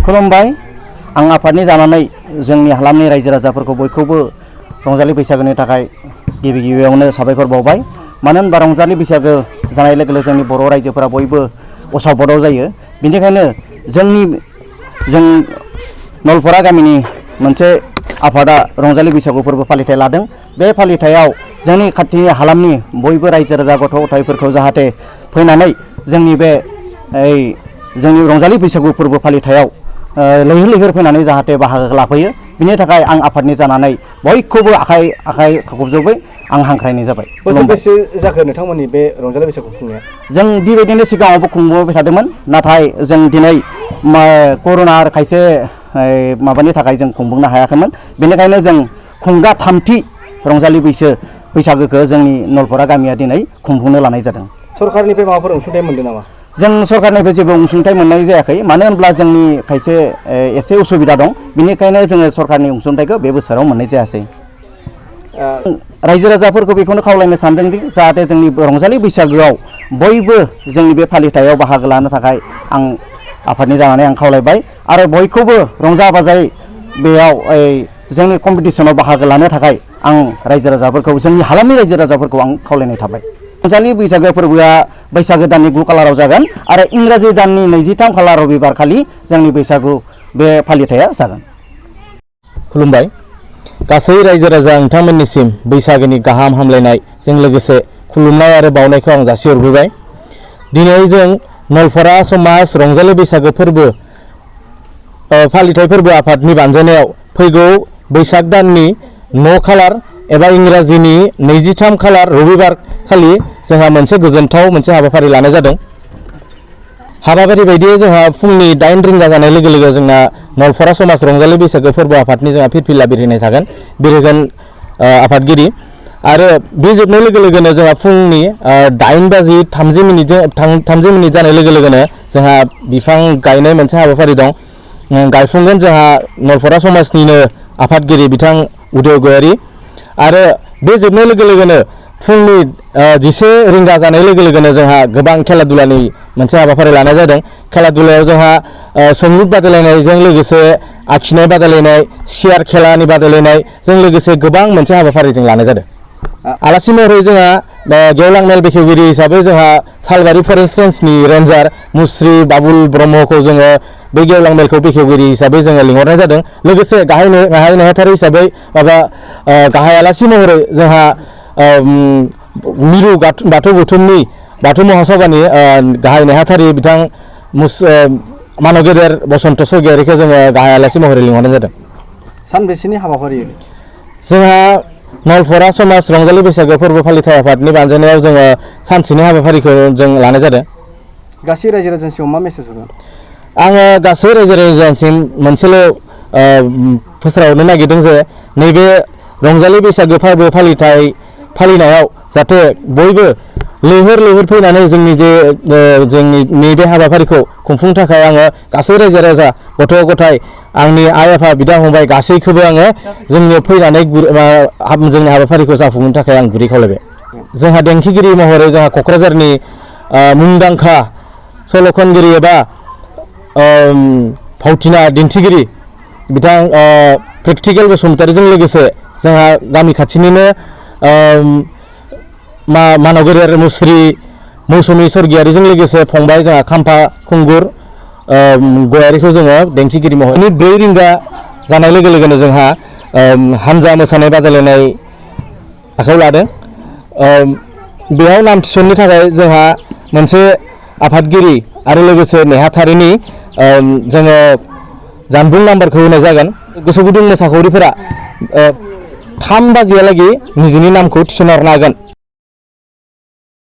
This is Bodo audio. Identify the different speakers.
Speaker 1: खुलुमबाय आं आफादनि जानानै जोंनि हालामनि रायजो राजाफोरखौ बयखौबो रंजालि बैसागोनि थाखाय गिबि गिबियावनो साबायखर बावबाय मानो होनबा रंजालि बैसागो जानाय लोगो लोगो जोंनि बर' रायजोफोरा बयबो उसाव बादाव जायो बेनिखायनो जों नलपरा गामिनि मोनसे आफादा रंजालि बैसागु फोरबो फालिथाय लादों बे फालिथायाव जोंनि खाथिनि हालामनि बयबो रायजो राजा गथ' गथायफोरखौ जाहाथे फैनानै जोंनि बे जोंनि रंजालि बैसागु फोरबो फालिथायाव लैहोर लैहोर फैनानै जाहाथे बाहागो लाफैयो बिनि थाखाय आं आफादनि जानानै बयखौबो आखाइ खबजोबै आं हांख्रायनाय जाबाय।
Speaker 2: बोसोरबेसे जाखो नोंथांमोननि बे रंजालि बैसागु खुंनाया?
Speaker 1: जों बेबायदिनो सिगाङावबो खुंबोबाय थादोंमोन नाथाय जों दिनै कर'ना खायसे माबानि थाखाय जों खुंफुंनो हायाखैमोन बेनिखायनो जों खुंगा थामथि रंजालि बैसागोखौ जोंनि नलपरा गामिया दिनै खुंफुंनो लानाय जादों।
Speaker 2: सरकारनिफ्राय माबाफोर अनसुंथाइ मोनदों नामा?
Speaker 1: जों सरकारनिफ्राय जेबो अनसुंथाइ मोननाय जायाखै मानो होनब्ला जोंनि खायसे एसे उसुबिदा दं बेनिखायनो जोङो सरकारनि अनसुंथाइखौ बे बोसोराव मोननाय जायासै। रायजो राजाफोरखौ बेखौनो खावलायनो सानदोंदि जाहाथे जोंनि रंजालि बैसागोआव बयबो जोंनि बे फालिथायाव बाहागो लानो थाखाय आं आफादनि जानानै आं खावलायबाय आरो बयखौबो रंजा बाजायै बेयाव जोंनि कम्पिटिसनाव बाहागो लानो थाखाय आं रायजो राजाफोरखौ जोंनि हालामनि रायजो राजाफोरखौ आं खावलायनाय थाबाय। रंजालि बैसागो फोरबोआ बैसागो दाननि 9 खालाराव जागोन आरो इंराजि दाननि 23 खालार रबिबार खालि जोंनि बैसागु बे फालिथाया जागोन।
Speaker 3: खुलुमबाय गासै रायजो राजा नोंथांमोननिसिम बैसागोनि गाहाम हामलायनायजों लोगोसे खुलुमनाय आरो बावनायखौ आं जासिहरग्रोबाय। दिनै जों नलपरा समाज रंजालि बैसागो फोरबो फालिथाय फोरबो आफादनि बानजायनायाव फैगौ बैसाग दाननि 9 खालार एबा इंराजिनि 23 खालार रबिबार खालि जोंहा मोनसे गोजोनथाव मोनसे हाबाफारि लानाय जादों। हाबाफारि बायदियै जोंहा फुंनि 8 रिंगा जानाय लोगो लोगो जोंना नलपरा समाज रंजालि बैसागो फोरबो आफादनि जोंहा फिरफिला बिरहोनाय थागोन बिरहोगोन आफादगिरि आरो बे जोबनाय लोगो लोगोनो जोंहा फुंनि 8:30 मिनिट जानाय लोगो लोगोनो जोंहा बिफां गायनाय मोनसे हाबाफारि दं। गायफुंगोन जोंहा नलपरा समाजनिनो आफादगिरि बिथां उदय गयारी आरो बे जोबनाय लोगो लोगोनो फुंनि 11 रिंगा जानाय लोगो लोगोनो जोंहा गोबां खेला दुलानि मोनसे हाबाफारि लानाय जादों। खेला दुलायाव जोंहा संगीत बादायलायनायजों लोगोसे आखिनाय बादायलायनाय सियार खेलानि बादायलायनायजों लोगोसे गोबां मोनसे हाबाफारि जों लानाय जादों। आलासि महरै जोंहा गेवलां मेल बेखेवगिरि हिसाबै जोंहा सालबारि फरेस्ट रेन्जनि रेन्जार मुस्रि बाबुल ब्रह्मखौ जोङो बे गेवलां मेलखौ बेखेवगिरि हिसाबै जोङो लिंहरनाय जादों। लोगोसे गाहाय नेहाथारि हिसाबै गाहाय आलासि महरै जोंहा मिरु बाथौ गौथुमनि बाथौ महासभानि गाहाय नेहाथारि बिथां मानव गेदेर बसन्त स्वरगयारिखौ जोङो गाहाय आलासि महरै लिंहरनाय जादों।
Speaker 2: सानबेसेनि हाबाफारि?
Speaker 3: जोंहा नलपरा समाज रंजालि बैसागो फोरबो फालिथाय आफादनि बानजायनायाव जोङो सानसेनि हाबाफारिखौ जों लानाय जादों।
Speaker 2: गासै रायजो राजानिसिम मा मेसेज होगोन?
Speaker 3: आङो गासै रायजो राजानिसिम मोनसेल' फोस्रावनो नागिरदों जे नैबे रंजालि बैसागो फोरबो फालिनायाव जाहाथे बयबो लैहोर लैहोर फैनानै जोंनि नैबे हाबाफारिखौ खुंफुंनो थाखाय आङो गासै रायजो राजा गथ' गथाय आंनि आइ आफा बिदा फंबाय गासैखौबो आङो जोंनो फैनानै जोंनि हाबाफारिखौ जाफुंनो थाखाय आं गुरै खावलायबाय। जोंहा देंखोगिरि महरै जोंहा क'क्राझारनि मुंदांखा सल' खनगिरि एबा फावथिना दिन्थिगिरि बिथां प्रेक्टिकेल बसुमतारीजों लोगोसे जोंहा गामि खाथिनिनो मानव गेदेर मुस्रि मौसुमि स्वरगयारिजों लोगोसे फंबाय जोंहा खाम्फा खुंगुर गयारिखौ जोङो देंखोगिरि महरै 4 रिंगा जानाय लोगो लोगोनो जोंहा हानजा मोसानाय बादायलायनाय आखायाव लादों। बेयाव नाम थिसननो थाखाय जोंहा मोनसे आफादगिरि आरो लोगोसे नेहाथारिनि जोङो जानबुं नाम्बारखौ होनाय जागोन। गोसो गुदुं मोसाखावरिफोरा 3 बाजियालागै निजेनि नामखौ थिसनहरनो हागोन।